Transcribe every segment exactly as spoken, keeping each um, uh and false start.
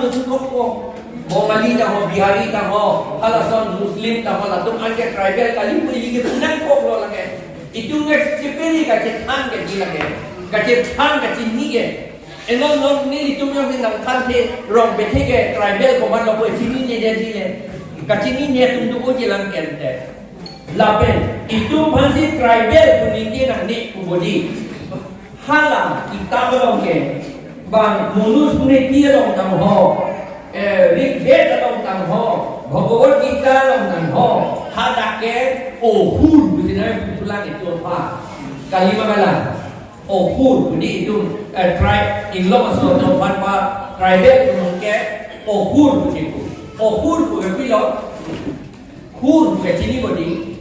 Kok, Bongali tang ho, Bihari tang ho, halason Muslim tang ho, latum anke tribal kali pu ili ke punang kok lo lake. Itum nge cheperi kachethan ke di lake. Kachethan kachini ke. Enon non nelitum yang sing nangthan the rong bethe ke tribal komat lo pu chinine dia di le. Kachinine atum tu ko jilang kente. Lapen itum aphansi tribal pu ningje nangne pu bodi. Hala kitab along ke bang Manusmriti along tang ho, eh, Rig Veda along tang ho, Bhagavad Gita along tang ho, hadak ke ohur pu sinai putulang itum aphan. Kali ma kalang, ohur pu di itum, eh, tribe, inglong aso atum aphan pa tribal pu nong ke ohur pu di pu. Ohur pu ke pilo? Hur ke chini bodi.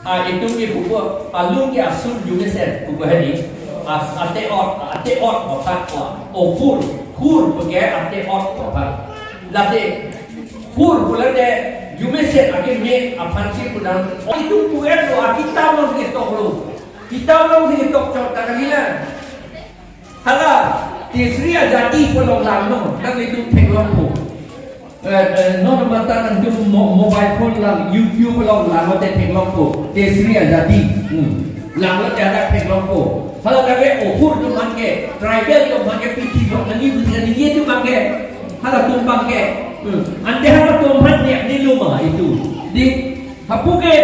A, itum ke pupo, alung ke asur jumesen pupo hedi. As, ate-ot, ate-ot baphat ko. Ohur, hur puke ate-ot baphat. Late, hur pulate jumesen akeme aphansi pudang. O itum puet lo, a kitab along si ketok lo. Kitab along si ketok chot ta kali la. Hala, Tesri Azadi pu along langnon, nanglitum theklongpo. Eh, eh, non mata nangtum mo-, mobile phone lang, YouTube along langnon te theklongpo. Tesri Azadi. Hmm. Langnon te hadak theklongpo. Hala kave ohur atum aphan ke, tribal atum aphan ke, pithi atum aphan ke, pithi atum aphan ke. Halatum aphan ke. Hmm. Ante halatum aphan ne, ne luma itu. Di, hapu ke.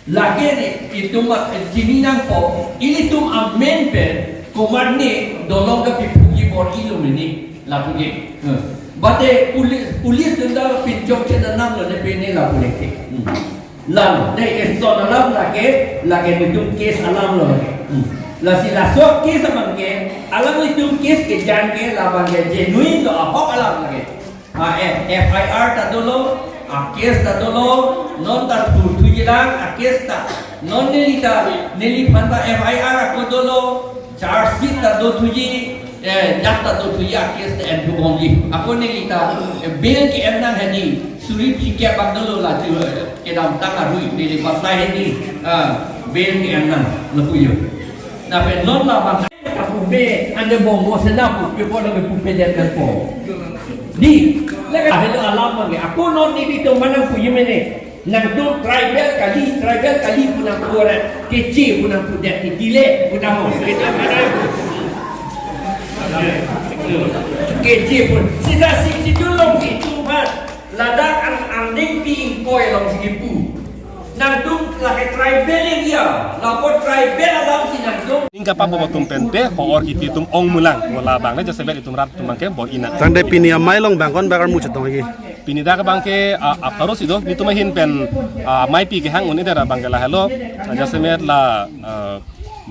Lake ne, itum a, chini nangpo, ilitum amen pen, komatne, dolong ke piphuji bor-i lo mene, lapu ke. Hmm. Bate police, police atum ta pinchok chenam lo ne pen ne lapu leke. Hmm. Lalo, de eson alam lake, lake itum case alam lo lake. Hmm. Lasi laso case abang ke, alanglitum case kejang ke, labang ke genuine lo, ahok alam lake. A, F-, F I R ta dolo, a case ta dolo, non ta thurthuji lang, a case ta. Non neli ta, neliphan ta F I R ako dolo, charge sheet ta dothuji, eh, jat ta dothuji, a case ta enthu bomji. Ako neli ta, eh, bail ke-en nang hedi, suri phlikep bak dolo la chu, eh, kedamtang arui, neli batai hedi, ah, bail ke-en nang, lapu jo. Lapen non labang. Kapupe, ante Bongo Sena pupe, pulo ke pupe det kan po. Di, lake ahelo alam mangke. Ako non nelitum manang puji mene. Nangtum tribal kali, tribal kali pu nangpu ore. Keche pu nangpu det, tile pu nang ho. Keche pu. Sita si, si dulong si tumpat. Ladak an, anding pi ingkoi along si kipu. Nangtum lake tribal area, lapu tribal alam si nangtum. Ingka papo atum pen pe, ho-or kiti atum ongmulang, wala bang le jasemet itum rat atum abang ke bor-i nang. Tangte pini amei along bang ko-an bak armu chetong lagi. Pini dak abang ke, a, a, paro si do, nelitum ahin pen, a, amei pi kehang un-e det abang ke lahelo, a, jasemet la, a,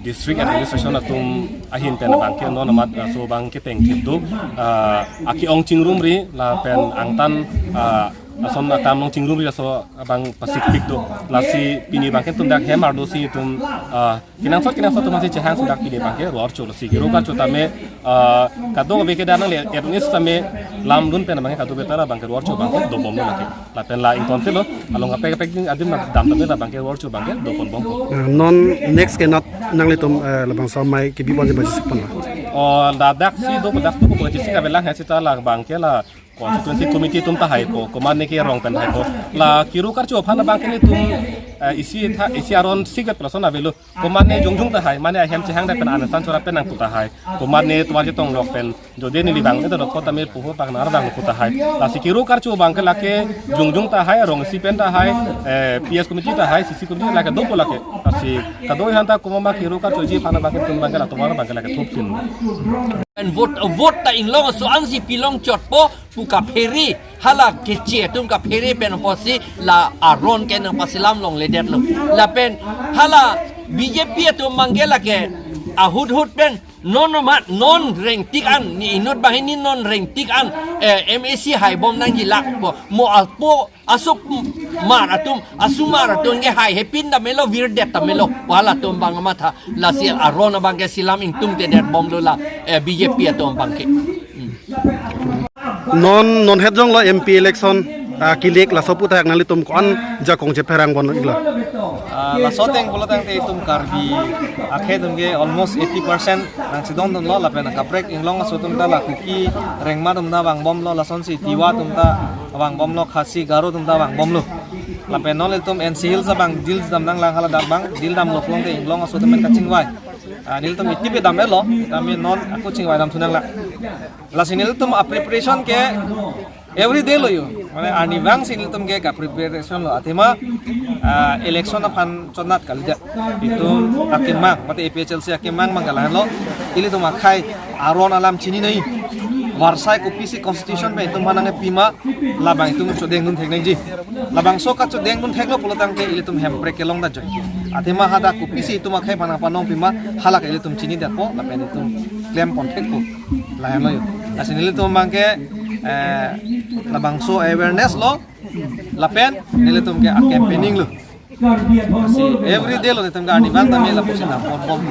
district administration atum ahin pen abang ke non amat, ah, laso abang ke tengthip do, ah, ake-ong chingrumri lapen angtan, ah, ason akam along chingrumri laso abang pasikpik do. Lasi pini abang ke itum dak hem arlo si itum, ah, kenangsot kenangsot atum si chehang sudak pini abang ke ro-archo lasi kiro karcho tame, ah, kadokave ke dak nangle etnis tame lamdun pen abang ke kadokave ta la abang ke ro-archo abang ke dobom lo lake. Lapen la ington telo, along kaprek kaprek adim dam tame labang ke ro-archo abang ke dopon bompo. Nah, non next ke nat nanglitum, eh, labangso amei kebi ponji bajisik pon la. O, ladak si do, dak do ko bajisik avelang hai seta labang ke la constituency committee atum ta haipo, komatne ke rong pen haipo. La kiro karcho aphan abang ke nelitum, eh, isi tha, isi aron sikvet person avelo. Komatne jongjung ta hai, mane ahem chehang det pen anesan chora pen nangpu ta hai. Komatne tovar chetong lok pen, jodi neli bang, ito dokpo tame puho bang nar bang pu ta hai. Lasi kiro karcho abang ke lake jongjung ta hai, rong isi pen ta hai, eh, P S committee ta hai, C C committee lake dopo lake. Lasi kado-an ta komat ma kiro karchoji aphan abang ke itum abang ke la tovar abang ke lake thopsin. Pen vote, vote ta inglong aso an si pilong chotpo, pu kaphere, hala keche atum kaphere pen apotsi la aron ke nangpasilam longledetlo. Lapen hala B J P atum abang ke lake ahut hut pen non amat non rengtik an, ne inut banghini non rengtik an, eh, M A C haibom nangjilakpo, mo apo asomar atum, asomar atum ke hai hepin ta melo, virdet ta melo, halatum abang amatha, lasi aron abang ke silam ingtungtedet bomlo la, eh, B J P atum abang ke. Hmm. Non, non het jonglo M P election, ah, kilik laso aputhak nanglitum ko-an jakong chepherang pon iklo? Ah, laso ateng pulo tangte itum Karbi akhei atum ke almost eighty percent nangchedondunlo, lapen kaprek inglong aso atum ta la Kuki Rengma atum ta vangbomlo, lasonsi Tiwa atum ta vangbomlo, Khasi Garo atum ta vangbomlo. Lapen non ilitum N C Hills abang deal damnanglang, hala dak abang deal damlo pulote inglong aso atum pen kachingvai. Ah, nelitum itipi dam-etlo, tame non ako chingvai damthunanglang. Lasi nelitum a preparation ke every day lo yo. Mane arnivang si nelitum ke ka preparation lo. Athema, ah, election aphan chonat kalidet. Itum akemang, mate A P H L C akemang mang kalahenlo. Ilitum akhei aron alam chininei. Varsai kopisi constitution pen itum aphan nangpima, labang itum chodengdun theknangji. Labangso kachodengdun theklo pulo tangte ilitum Hemprek kelong da joi. Athema hadak kopisi itum akhei aphan nangpanong pima, hala ke ilitum chinidetpo, lapen itum klempon thekpo. Lahenlo yo. Lasi nelitum abang ke, eh, labangso awareness lo, lapen nelitum ke a campaigning lo. Lasi every day lo nelitum ke arnivang tame lapusi nangponbom.